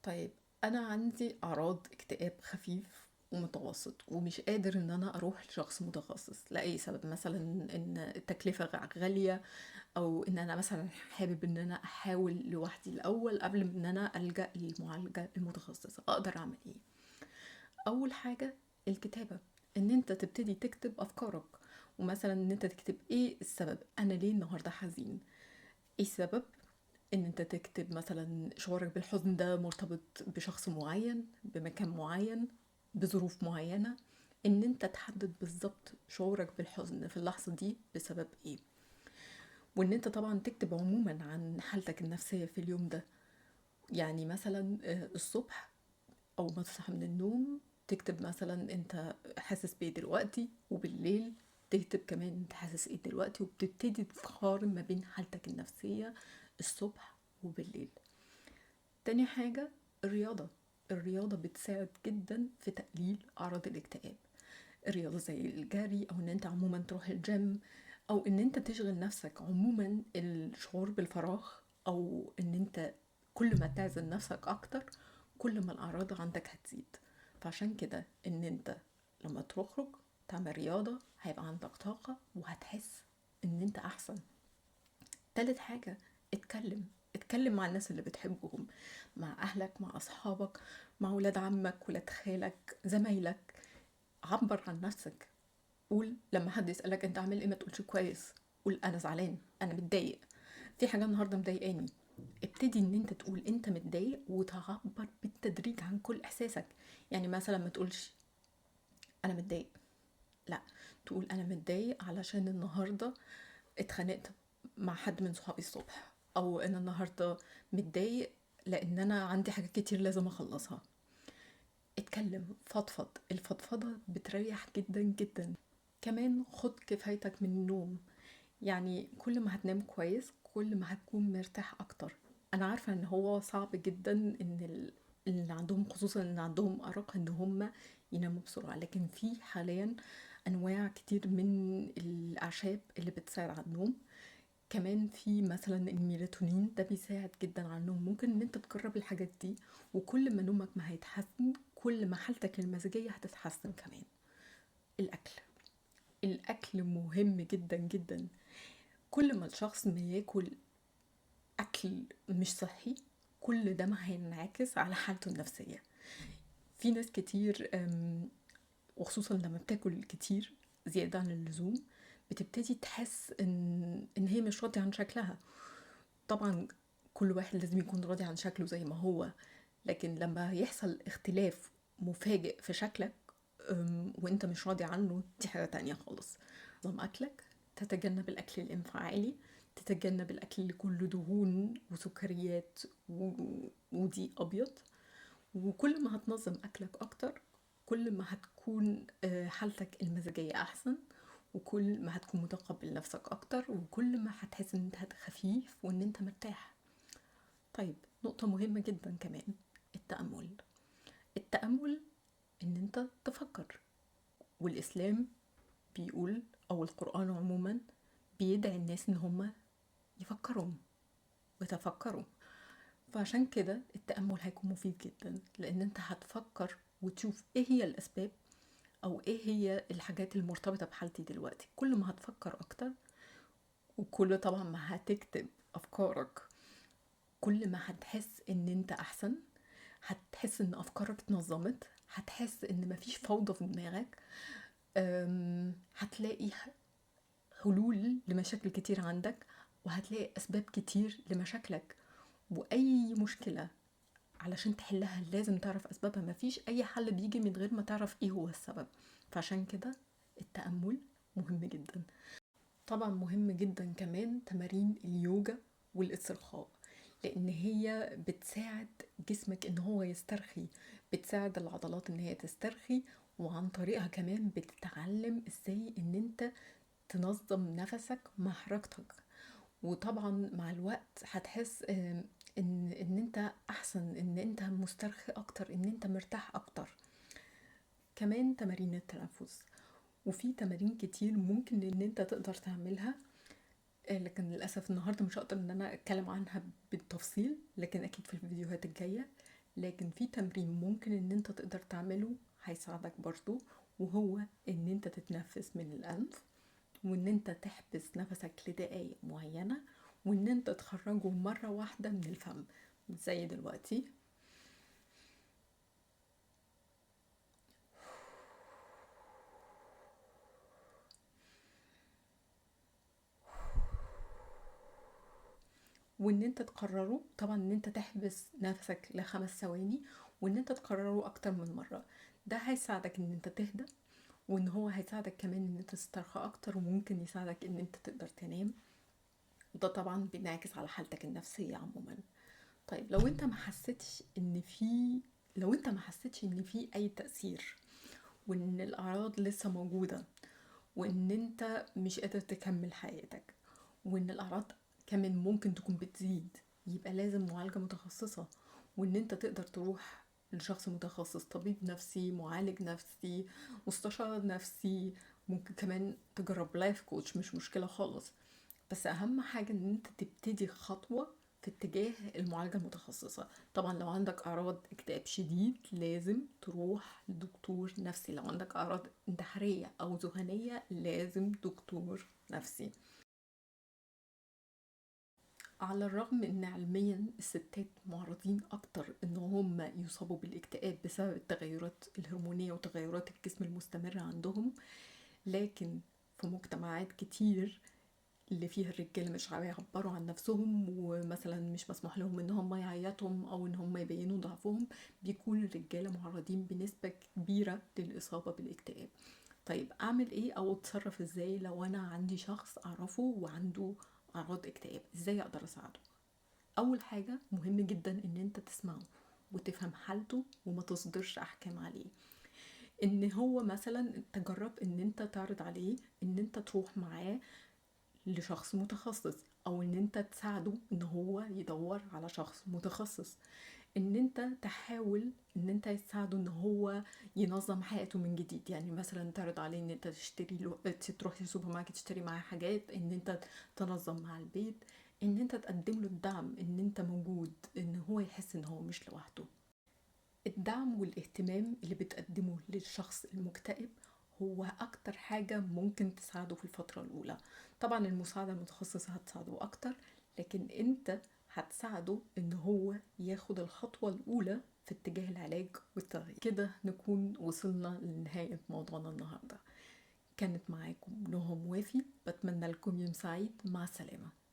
طيب انا عندي اعراض اكتئاب خفيف ومتوسط ومش قادر ان انا اروح لشخص متخصص لاي سبب، مثلا ان التكلفة غالية، او ان انا مثلا حابب ان انا احاول لوحدي الاول قبل ما ان انا الجأ للمعالجة المتخصصة، اقدر اعمل ايه؟ اول حاجة الكتابة، ان انت تبتدي تكتب افكارك، ومثلا ان انت تكتب ايه السبب، انا ليه النهاردة حزين، ايه السبب، ان انت تكتب مثلا شعورك بالحزن ده مرتبط بشخص معين، بمكان معين، بظروف معينة، ان انت تحدد بالظبط شعورك بالحزن في اللحظة دي بسبب ايه، وان انت طبعا تكتب عموما عن حالتك النفسية في اليوم ده. يعني مثلا الصبح او ما تصحى من النوم تكتب مثلا انت حاسس بايه دلوقتي، وبالليل تكتب كمان انت حاسس ايه دلوقتي، وبتبتدي تقارن ما بين حالتك النفسية الصبح وبالليل. تاني حاجة الرياضة، الرياضة بتساعد جدا في تقليل أعراض الاكتئاب. الرياضة زي الجري، أو إن أنت عموما تروح الجيم، أو إن أنت تشغل نفسك عموما. الشعور بالفراغ أو إن أنت كل ما تعزل نفسك أكتر كل ما الأعراض عندك هتزيد. فعشان كده إن أنت لما تخرج تعمل رياضة هيبقى عندك طاقة وهتحس إن أنت أحسن. تالت حاجة اتكلم مع الناس اللي بتحبهم، مع أهلك، مع أصحابك، مع ولاد عمك، ولاد خالك، زمايلك. عبر عن نفسك، قول لما حد يسألك أنت عامل إيه ما تقولش كويس، قول أنا زعلان، أنا متضايق، في حاجة النهاردة مضايقاني. ابتدي إن أنت تقول أنت متضايق وتعبر بالتدريج عن كل إحساسك. يعني مثلا ما تقولش أنا متضايق، لا، تقول أنا متضايق علشان النهاردة اتخانقت مع حد من صحابي الصبح، أو أنا النهاردة متضايق لأن أنا عندي حاجات كتير لازم أخلصها. اتكلم، فضفض، الفضفضة بتريح جدا جدا. كمان خد كفايتك من النوم، يعني كل ما هتنام كويس كل ما هتكون مرتاح أكتر. أنا عارفة إن هو صعب جدا إن اللي عندهم، خصوصا إن عندهم أرق، إن هم يناموا بسرعة، لكن في حاليا أنواع كتير من الأعشاب اللي بتساعد على النوم. كمان في مثلا الميلاتونين ده بيساعد جدا على النوم. ممكن ان انت تجرب الحاجات دي، وكل ما نومك ما هيتحسن كل ما حالتك المزاجية هتتحسن. كمان الأكل مهم جدا جدا. كل ما الشخص ما ياكل أكل مش صحي كل ده ما هينعكس على حالته النفسية. في ناس كتير، وخصوصا لما بتاكل كتير زيادة عن اللزوم بتبتدي تحس إن هي مش راضية عن شكلها. طبعا كل واحد لازم يكون راضي عن شكله زي ما هو، لكن لما يحصل اختلاف مفاجئ في شكلك، وانت مش راضي عنه، دي حاجة تانية خالص. نظام أكلك، تتجنب الأكل الانفعالي، تتجنب الأكل اللي كله دهون وسكريات ودقيق أبيض. وكل ما هتنظم أكلك أكتر كل ما هتكون حالتك المزاجية أحسن، وكل ما هتكون متقبل نفسك أكتر، وكل ما هتحس إن أنت خفيف وإن أنت مرتاح. طيب نقطة مهمة جدا كمان، التأمل. التأمل إن أنت تفكر، والإسلام بيقول أو القرآن عموما بيدعي الناس إن هم يفكروا ويتفكروا. فعشان كده التأمل هيكون مفيد جدا، لأن أنت هتفكر وتشوف إيه هي الأسباب أو إيه هي الحاجات المرتبطة بحالتي دلوقتي. كل ما هتفكر أكتر، وكل طبعا ما هتكتب أفكارك، كل ما هتحس إن أنت أحسن، هتحس إن أفكارك اتنظمت، هتحس إن مفيش فوضى في دماغك، هتلاقي حلول لمشاكل كتير عندك، وهتلاقي أسباب كتير لمشاكلك. وأي مشكلة علشان تحلها لازم تعرف أسبابها، مفيش أي حل بيجي من غير ما تعرف إيه هو السبب. فعشان كده التأمل مهم جدا. طبعا مهم جدا كمان تمارين اليوجا والاسترخاء، لأن هي بتساعد جسمك إن هو يسترخي، بتساعد العضلات إن هي تسترخي، وعن طريقها كمان بتتعلم إزاي إن أنت تنظم نفسك مع حركتك. وطبعا مع الوقت هتحس إن أنت أحسن، إن أنت مسترخي أكتر، إن أنت مرتاح أكتر. كمان تمارين التنفس، وفي تمارين كتير ممكن إن أنت تقدر تعملها، لكن للأسف النهاردة مش هقدر إن أنا أتكلم عنها بالتفصيل، لكن أكيد في الفيديوهات الجاية. لكن في تمرين ممكن ان انت تقدر تعمله هيساعدك برضو، وهو ان انت تتنفس من الانف، وان انت تحبس نفسك لدقايق معينة، وان انت تخرجه مرة واحدة من الفم زي دلوقتي. وان انت تقرره طبعا ان انت تحبس نفسك ل5 ثواني، وان انت تقرره اكتر من مرة. ده هيساعدك ان انت تهدى، وان هو هيساعدك كمان ان انت تسترخى اكتر، وممكن يساعدك ان انت تقدر تنام، وده طبعا بينعكس على حالتك النفسية عموما. طيب لو انت ما حسيتش ان في اي تأثير، وان الاعراض لسه موجودة، وان انت مش قادر تكمل حياتك، وان الاعراض كمان ممكن تكون بتزيد، يبقى لازم معالجة متخصصة، وان انت تقدر تروح لشخص متخصص، طبيب نفسي، معالج نفسي، مستشار نفسي، ممكن كمان تجرب life coach، مش مشكلة خالص. بس اهم حاجة ان انت تبتدي خطوة في اتجاه المعالجة المتخصصة. طبعا لو عندك اعراض اكتئاب شديد لازم تروح لدكتور نفسي، لو عندك اعراض انتحارية او ذهنية لازم دكتور نفسي. على الرغم ان علميا الستات معرضين اكتر ان هم يصابوا بالاكتئاب بسبب التغيرات الهرمونية وتغيرات الجسم المستمرة عندهم، لكن في مجتمعات كتير اللي فيها الرجال مش بيعبروا عن نفسهم، ومثلا مش مسموح لهم ان هم يعيطوا او ان هم يبينوا ضعفهم، بيكون الرجالة معرضين بنسبة كبيرة للإصابة بالاكتئاب. طيب اعمل ايه او اتصرف ازاي لو انا عندي شخص اعرفه وعنده اعراض اكتئاب؟ ازاي اقدر اساعده؟ اول حاجة مهم جدا ان انت تسمعه وتفهم حالته وما تصدرش احكام عليه. ان هو مثلا تجرب ان انت تعرض عليه ان انت تروح معاه لشخص متخصص، او ان انت تساعده ان هو يدور على شخص متخصص، ان انت تحاول ان انت تساعده ان هو ينظم حياته من جديد. يعني مثلا تعرض عليه ان انت تشتري له، تروح للسوبر ماركت تشتري معاه حاجات، ان انت تنظم مع البيت، ان انت تقدم له الدعم، ان انت موجود، ان هو يحس ان هو مش لوحده. الدعم والاهتمام اللي بتقدمه للشخص المكتئب هو اكتر حاجة ممكن تساعده في الفترة الاولى. طبعا المساعدة المتخصصة هتساعده اكتر، لكن انت هتساعده ان هو ياخد الخطوة الاولى في اتجاه العلاج والتغيير. كده نكون وصلنا لنهاية موضوعنا النهاردة. كانت معاكم نهى موافي، بتمنى لكم يوم سعيد، مع السلامة.